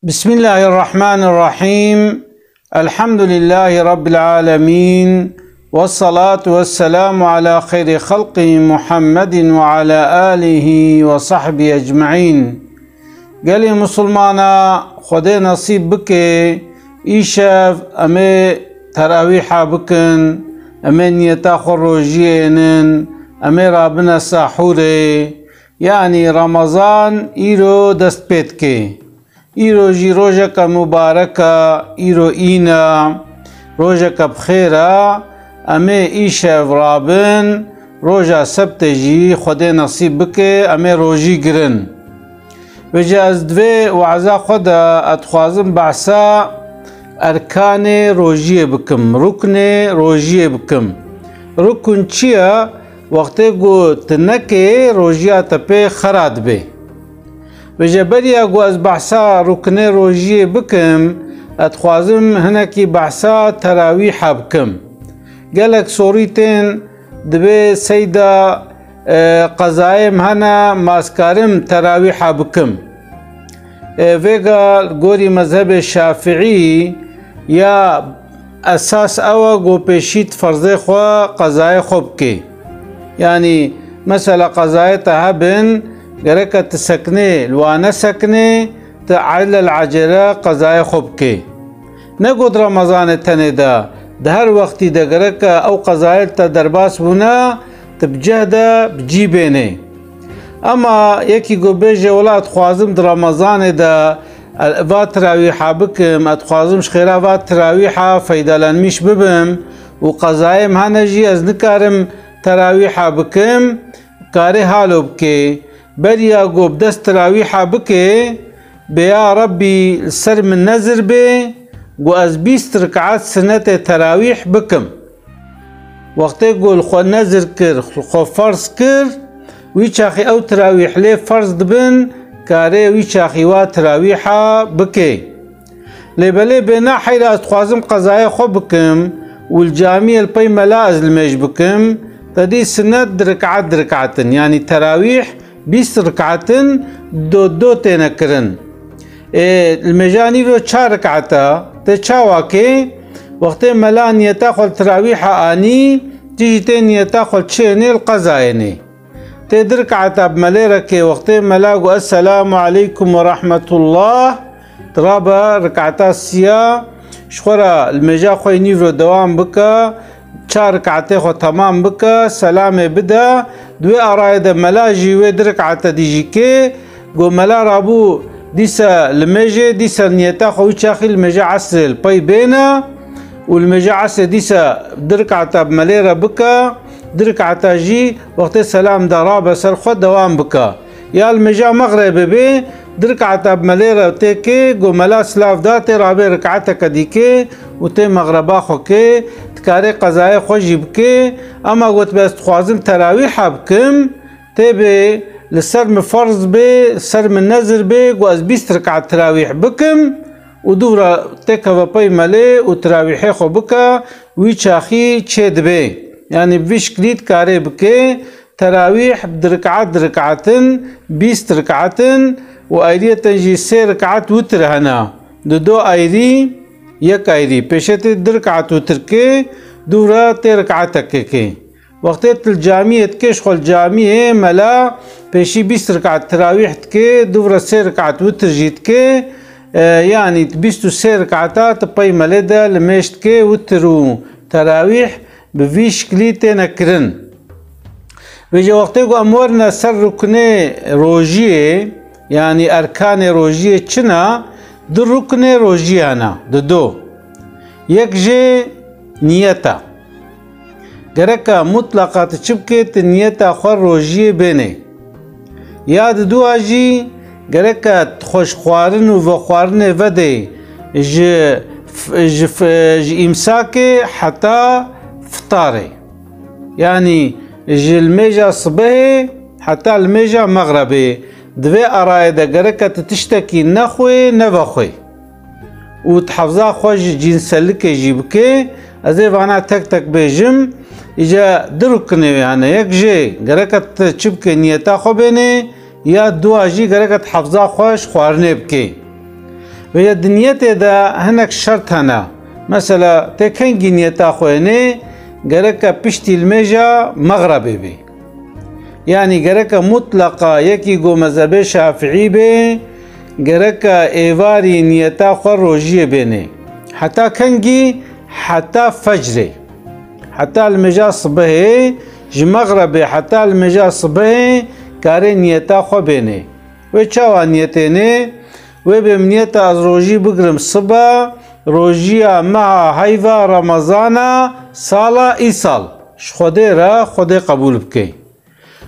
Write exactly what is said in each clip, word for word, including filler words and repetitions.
Bismillahirrahmanirrahim. Elhamdülillahi Rabbil alemin. Ve salatu ve selamu ala xeyri xalqi Muhammedin ve ala alihi ve sahbihi ecmaîn. Gelê Musulmana, Xwedê nasîb bike, îşev em ê terawîha bikin, em ê niyeta xwe rojiyê ênin, em ê rabine sahûrê, yanî Ramazan îro dest pê dike. Îro jî rojeke mubarek e, îro îne, rojeke bi xêr e. Em ê îşev rabin, roja sebtê jî Xwedê nesîb bike, em ê rojî girin. Vêce ez di vê waza xwe de ez dixwazim behsa erkanê rojiyê bikim, ruknê rojiyê bikim. Rukun çi ye? Wextê ku tu nekê, rojiya te pê xera dibe. Vêce beriya ku ez behsa ruknê rojiyê bikim, ez dixwazim hinekî behsa terawîha bikim. Gelek sorî tên dibê seyda, e, qezayê min hene, ma ez karim terawîha bikim. E, vêga gorî mezhebê Şafiî ya esas ew e ku pêşî tu ferzê xwe, qezayê xwe bikê. Yanî mesela qezayê te hebin, gereke tu sekinê, li wan nesekinê, tu eylel ecele qezayê xwe bikê. Ne got Remezanê tenê de, di her wextî de gereke ew qezayê li te derbas bûne, tu bi cih de bi cî bênê. Ema yekî ku bêje, wela ez dixwazim di Remezanê de va tirawîha bikim, ez dixwazim ji xêra va tirawîha feydalenmîş bibim û qezayê min hene jî ez nikarim terawîha bikim, karê halo bikê. Beriya ku bi dest tirawîha bikê, bê ya Rebbî li ser min nezir bê ku ez bîst rik'at sinetê terawîh bikim. Wextê ku li xwe nezir kir, li xwe ferz kir, wî çaxî ew tirawîh lê ferz dibin, karê wî çaxî wa tirawîha bikê. Lê belê bêna heyra ez dixwazim qezayê xwe bikim û li camiyê li pey mela ez limêj bikim, te dî sinet di rik'at di rik'at in, yanî terawîh bîst rik'at in, do do têne kirin. Ê, limêja nîvro çar rik'at e, tê çawa kê? Wextê mela niyeta xwe li tirawîha anî, tu jî tê niyeta xwe li çi ênê, li qezayê nê. Tê di rik'ata bi melê re kê, wextê mela got, "Esselamu aleykum ve rahmetullah", tu rabe rik'ata siya, ji xwe re limêja xwe yê nîvro dewam bike, çar rik'atê xwe temam bike, selamê bide, di wê arayê de mela jî wê di rik'ate dî jî kê, got, "Mela rabû dîsa limêjê, dîsa niyeta xwe wî çaxî limêja esrê li pey bêne û limêja esrê dîsa di rik'ata bi melê re bike." Di rik'ata jî wextê selam da rabe ser xwe dewam bike. Ya li mêja mexrebê bê, di rik'ata bi melê re tê kê, got mela silav da tê rabê rik'ateke dîkê û tê mexreba xwe kê, dikarê qezayê xwe jî bikê. Ema got, "Ez dixwazim terawîha bikim, tê bê li ser min ferz bê, ser min nezir bê, got ez bîst rik'at terawîh bikim." û dûvra têkeve pey melê û tirawîhê xwe bike, wî çaxî çê dibe. Yanî bi vî şiklî dikarê bike, terawîh di rik'at di rik'at in, bîst rik'at in û ayriyeten jî sê rik'at witir hene. Di do ayrî, yek ayrî. Pêşê tê di rik'at witir ke, dûvra tê rik'ateke ke. Wextê tu li camiyê dikê, ji xwe li camiyê mela pêşî bîst rik'at tirawîh dike, dûvra sê rik'at witir jî dike. E, yanî bîst û sê rik'ata tu pey melê de limêj dike, witir û terawîh bi vî şiklî têne kirin. Vêce wextê ku em werine ser ruknê rojiyê, yanî erkanê rojiyê çi ne, du ruknê rojiyê hene, di do. Yek jê niyet e. Gereke mutlaqa tu çi bikê, tu niyeta xwe rojiyê bênê. Ya di dua jî gereke tu xwe ji xwarin û vexwarinê vedê, ji f-, ji f-, ji îmsakê heta fitarê. Yanî ji limêja sibehê heta limêja mexrebê. Di vê arayê de gereke tu tiştekî nexwê, nevexwê. û di hefza xwe ji cînsellikê jî bike, ez ê vana tek tek bêjim, îca du ruknê wê hene. Yek jê gereke tu çi bike, niyeta xwe bênê, ya dua jî gereke tu hefza xwe ji xwarinê bike. Vêya di niyetê de hinek şert hene. Mesela, tê kengî niyeta xwe hênê, gereke piştî limêja mexrebê bê. Yanî gereke mutleqa yekî go mezhebê şafiî bê, gereke êvarî niyeta xwe rojiyê bênê. Heta kengî? Heta fecrê. Heta limêja sibehê, ji mexrebê heta limêja sibehê karê niyeta xwe bênê. Wê çawa niyetênê? Wê bê min niyeta ez rojî bigirim sibe, rojiya meha heyva Remezana sala îsal. Ji Xwedê re, Xwedê qebûl bike.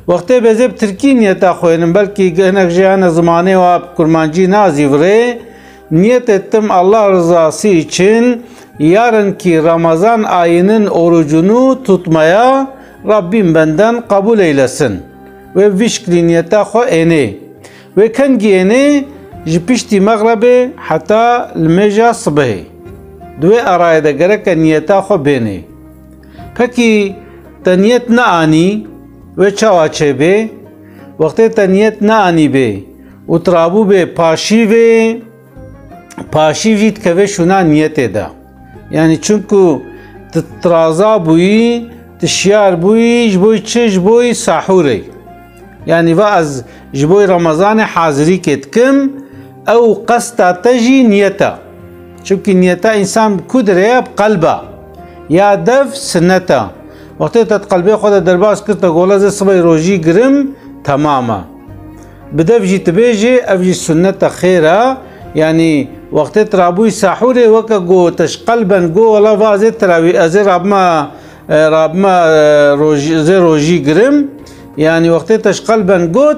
Wextê bezê bi tirkî niyeta xwe hênin, belkî hinek jê hene zimanê wa bi kurmancî nazîvirê. Niyetê tim Allah rızası için yarınki Ramazan ayının orucunu tutmaya Rabbim benden kabul eylesin. Wê bi vî şiklî niyeta xwe ênê. Wê kengî ênê? Ji piştî mexrebê heta limêja sibehê. Di wê arayê de gereke niyeta xwe bênê. Pekî te niyet neanî, wê çawa çêbê? Wextê te niyet neanîbê û tu rabûbê paşîvê, paşîv jî dikeve şûna niyetê de. Yanî çunku tu tiraza bûyî, tu şiyar bûyî, ji bo çi? Ji bo sahûrê. Yanî va ez ji bo Remezanê hazirîkê dikim, ew qesta te jî niyet e. Çimkî niyeta însan bi ku dirê ye? Bi qelb e. Ya dev sinnet e. Wextê te di qelbê xwe de derbas kir, te got ez ê sibê rojî girim, temam e. Bi dev jî tu bêjê, ev jî sunnet e, xêr e. Yanî wextê tu rabûyî sahûrê, weke got te ji qelben got, wela va ez ê terawî, ez ê rabime, e, rabime, e, rojî, ez ê rojî girim. Yanî wextê te ji qelben got,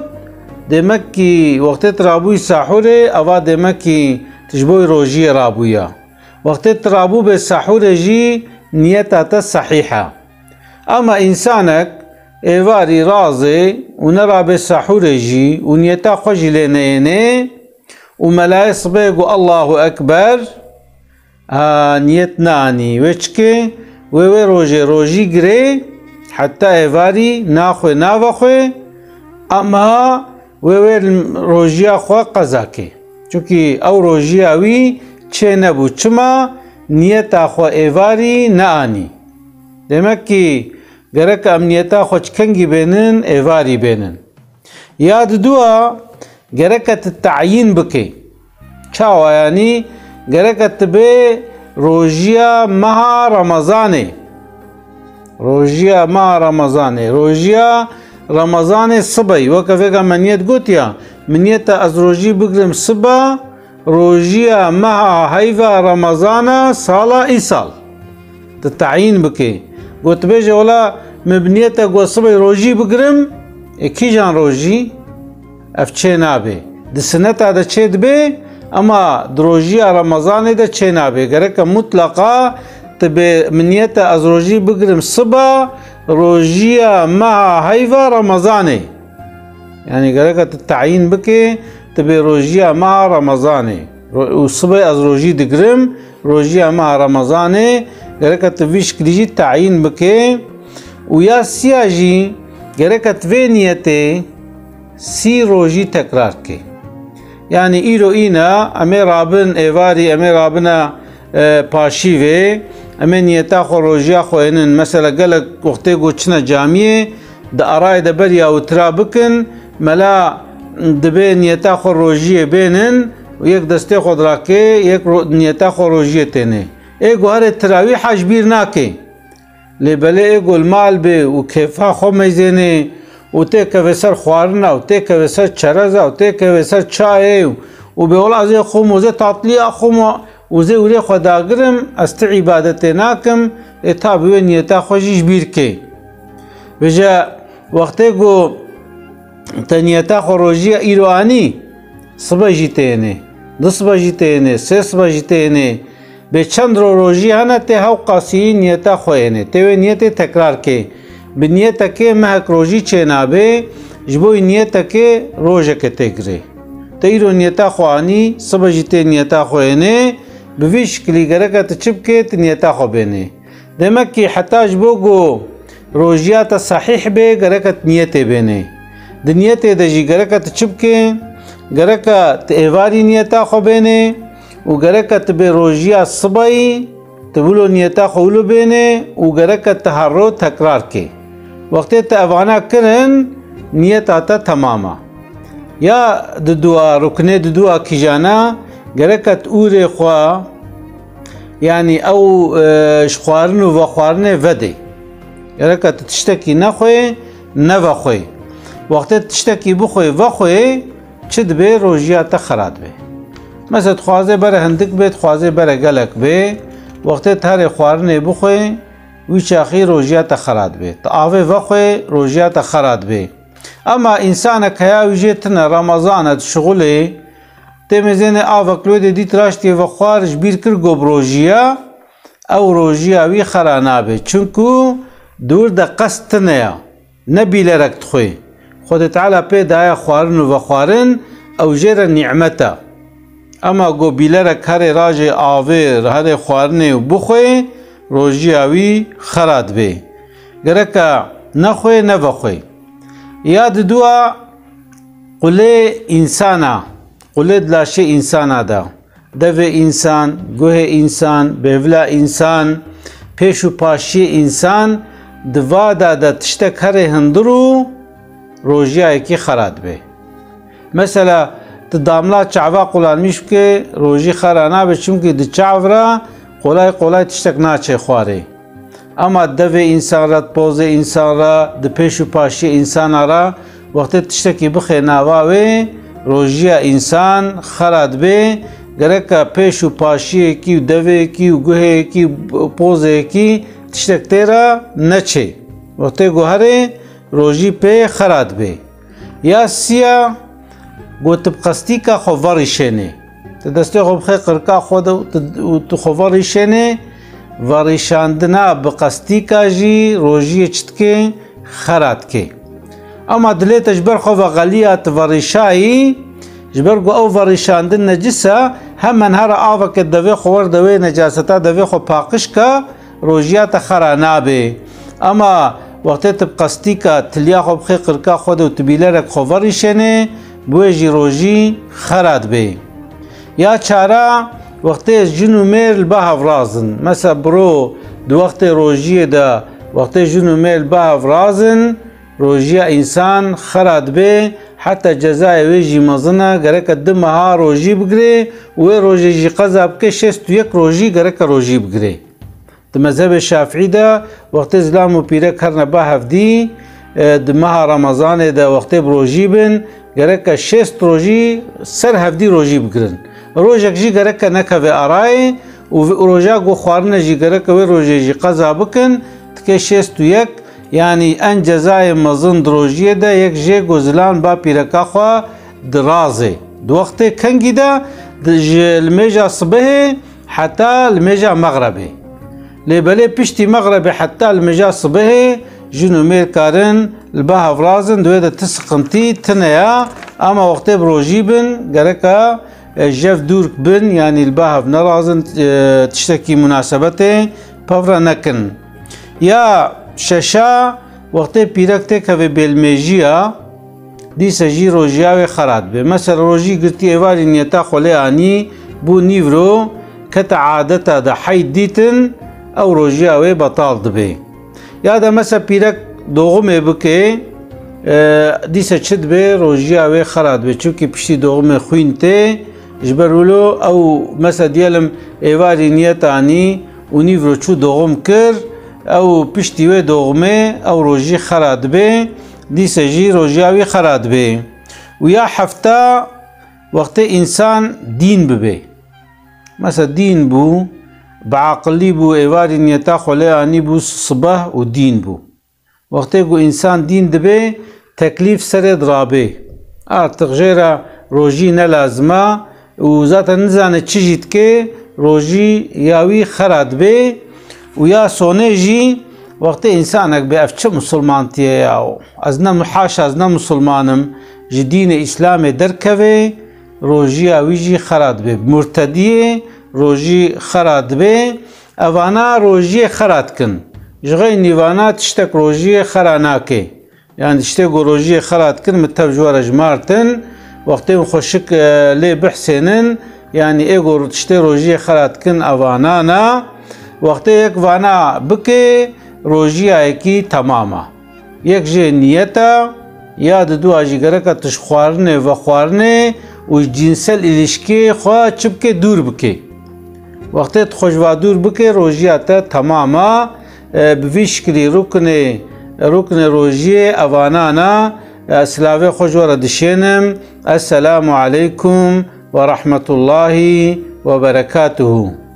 demek kî wextê tu rabûyî sahûrê, eva demek kî tu ji bo rojiyê rabûye. Wextê tu rabûbê sahûrê jî niyeta te sehîh e. Ama însanek êvarî razê û nerabê sahûrê jî û niyeta xwe jî lê neyênê û melayê sibê got Allahu Ekber, a, niyet neanî. Wê çikê? Wê wê rojê rojî girê heta êvarî naxwê navexwê, ama wê wê rojiya xwe qeza kê. Çunkî ew rojiya wî çê nebû. Çima? Niyeta xwe êvarî neanî. Demek kî gerek em niyeta xwe çi kengî bênin, êvarî bênin. Ya diduwa, gereke tu tayîn bikê. Çawa yanî? Gereke tu bê rojiya meha Remezanê. Rojiya meha Remezanê. Rojiya Remezanê sibey. Weke vêga me niyet gotiya. Min niyeta ez rojî bigrim siba, rojiya meha heyva Remezana sala îsal. Tu tayîn bikê. Got bêje, wela min bi niyete got sibê rojî bigrim, e, kîjan rojî? Ev çê nabê. Di sineta de çê dibê, ema di rojiya Remezanê de çê nabê. Gereke mutleqa tu bê min niyete ez rojî bigrim siba rojiya meha heyva Remezanê. Yanî gereke tu tayîn bikê, tu bê rojiya meha Remezanê. Ro-, û sibê ez rojî digirim, rojiya meha Remezanê, gereke tu vî şiklî jî tayîn bikê. Û ya siya jî gereke tu vê niyetê sî rojî tekrar kê. Yanî îro îna, em ê rabin êvarî, em ê rabine, e, paşîvê, em ê niyeta xwe rojiya xwe ênin. Mesela gelek wextê ku çine camiyê, di arayê de beriya witira bikin, mela dibê niyeta xwe rojiyê bênin û yek destê xwe dirake, yek ro-, niyeta xwe rojiyê tênê. Ê guherê tirawîha ji bîr nake. Lê belê ê ku li mal bê û kêfa xwe meyzênê û têkeve ser xwarina û têkeve ser çereza û têkeve ser çayê û, û bê wela ez ê xwim û ez ê tatliya xwim û ez ê wîrê xwe dagirim, ez ti îbadetê nakim, ê ta bi wê niyeta xwe jî ji bîr kê. Vêje wextê ku te niyeta xwe rojiya îro anî, sibe jî tênê, du sibe jî tênê, sê sibe jî tênê, bê çend ro rojî hene tê hewqasî niyeta xwe ênê. Tê wê niyetê tekrar kê. Bi niyetekê mehek rojî çênabê, ji bo niyetekê rojeke tê girê. Te îro niyeta xwe anî, sibe jî tê niyeta xwe ênê, bi vî şiklî gereke tu çi bikê, tu niyeta xwe bênê. Demek kî heta ji bo ku rojiya te sehîh bê, gereke tu niyetê bênê. Di niyetê de jî gereke tu çi bikê? Gereke tu êvarî niyeta xwe bênê. û gereke tu bê rojiya sibeyî, tu wilo niyeta xwe wilo bênê û gereke tu her ro tekrar kê. Wextê tu evana kirin, niyeta te temam e. Ya di dua ruknê di dua kîjana, gereke tu ûrê xwe, yanî ew, e, ji xwarin û vexwarinê vedê. Gereke tu tiştekî nexwê, nevexwê. Wextê tu tiştekî bixwê, vexwê, çi dibê, rojiya te xera dibê. Mesela dixwazê bere hindik bê, dixwazê bere gelek bê. Wextê tu herê xwarinê bixwê, wî çaxî rojiya te xera dibê. Tu avê vexwê, rojiya te xera dibê. Ema însanek heya wî jê tine, Remezan e, dişixulê, tê mêzênê avek li wê dê dît raştê vexwar, ji bîr kir go bi rojiya, ew rojiya wî xera nabe. Çunku di wir de qest tine ya. Ne bîlerek dixwê. Xwedê Teala pê daye xwarin û vexwarin, ew jê re nîmet e. Ema go bîlerek herê rajê avê, herê xwarinê û bixwê, rojiya wî xera dibê. Gereke nexwê, nevexwê. Ya di dua qulê însana, qulê di laşê însana de. Devê însan, guhê însan, bêvila însan, pêş û paşiyê însan, di va de de tiştek herê hundir û rojiya yekî xera dibê. Mesela, tu damla çava qulanmîş bike, rojî xera nabe, çimkî di çav re qolay qolay tiştek naçe xwarê. Ema devê însan re, pozê însan re, di pêş û paşiyê însana re, wextê tiştekî bixê nava wê, rojiya însan xera dibe, gereka pêş û paşiyekî û deveyekî û guheyekî û pozeyekî tiştek tê re neçê. Wextê guherê, rojî pê xera dibe. Ya siya, go tu bi qestîka xwe verîşênê. Tu destê xwe bixê qirka xwe de û tu, û tu xwe verîşênê, verîşandina bi qestîka jî rojiyê çi dike, xera dike. Ema dilê te ji ber xwe ve xeliya tu verîşayî, ji ber ku ew verîşandin necis e, hemen here aveke devê xwe werde wê necaseta devê xwe paqij ke, rojiya te xera nabe. Ema wextê tu bi qestîka tiliya xwe bixê qirka xwe de û tu bîlerek xwe verîşênê, bi wê jî rojî xera dibe. Ya çara, wextê jin û mêr li ba hev razin. Mesela biro di wextê rojiyê de, wextê jin û mêr li ba hev razin, rojiya însan xera dibe, heta cezayê wê jî mezin e, gereke du meha rojî bigire û wê rojê jî qeza bike, şêst û yek rojî gereke rojî bigire. Di mezhebê Şafîî de wextê zilam û pîrek herine ba hevdî, e, di meha Remezanê de wextê bi rojî bin, gereke şêst rojî ser hevdî rojî bigirin. Rojek jî gereke nekeve arayê û vi-, roja ku xwarine jî gereke wê rojê jî qeza bikin, dike şêst û yek, yanî en cezayê mezin di rojiyê de yek jê ku zilam ba pîreka xwe dirazê. Di wextê kengî de di, ji limêja sibehê heta limêja mexrebê. Lê belê piştî mexrebê heta limêja sibehê jin û mêr karin li ba hev razin, di wê de ti siqintî tine ya, ama wextê bi rojî bin, gereka, e, jev dûr bin, yanî li ba hev nerazin, e, tiştekî munasebetê pevre nekin. Ya şeşa, wextê pîrek têkeve bêlmêjiya, dîse jî rojiya wê xera dibe. Mesela rojî girtî êvarî niyeta xwe lê anî, bû nîvro, kete adeta de heyd dîtin, ew rojiya wê betal dibe. Ya de mesela pîrek doğumê bike, e, dîse çi dibe, rojiya wê xera dibe. Çimkî piştî doğumê xwîn tê, ji ber wilo ew mesela diyelim êvarî niyet anî û nîvro çû doğum kir, ew piştî wê doğumê ew rojî xera dibe, dîse jî rojiya wî xera dibe. Û ya hefta, wextê însan dîn bibe. Mesela dîn bû, bi aqilî bû, êvarî niyeta xwe lê anî bû, sibeh û dîn bû. Wextê ku însan dîn dibe, teklîf serê dirabê. Artık jê re rojî ne lazim e û zaten nizane çi jî dike, rojî ya wî xera dibe û ya sonê jî wextê însanek bê, ev çi misilmantî ye ya? Ez ne, haşa, ez ne misilman im, ji dînê Îslamê derkeve, rojiya wî jî xera dibe. Murtediyê rojî xera dibe. Evana rojiyê xera dikin. Ji xeynî vana tiştek rojiyê xera nake. Yani tiştê ku rojiyê xera dikin, min tev ji we re jimartin. Wextê min xweşik, e, lê bihsênin, Yanî ê ku tiştê rojiyê xelat kin evanan e, wextê yek vana bike, rojiyayekî temam e. Yek jê niyet e, ya di dua jî gerek e tu ji xwarinê, vexwarinê û ji cînsel îlişkê xwe çi bike, dûr bike. Wextê tu xwe ji va dûr bike, rojiya te temam e. E, bi vî şikilî ruknê, ruknê rojiyê evanan e. E, silavê xwe ji we re dişênim. Esselamu aleykum ve rahmetullahi ve berekatuhu.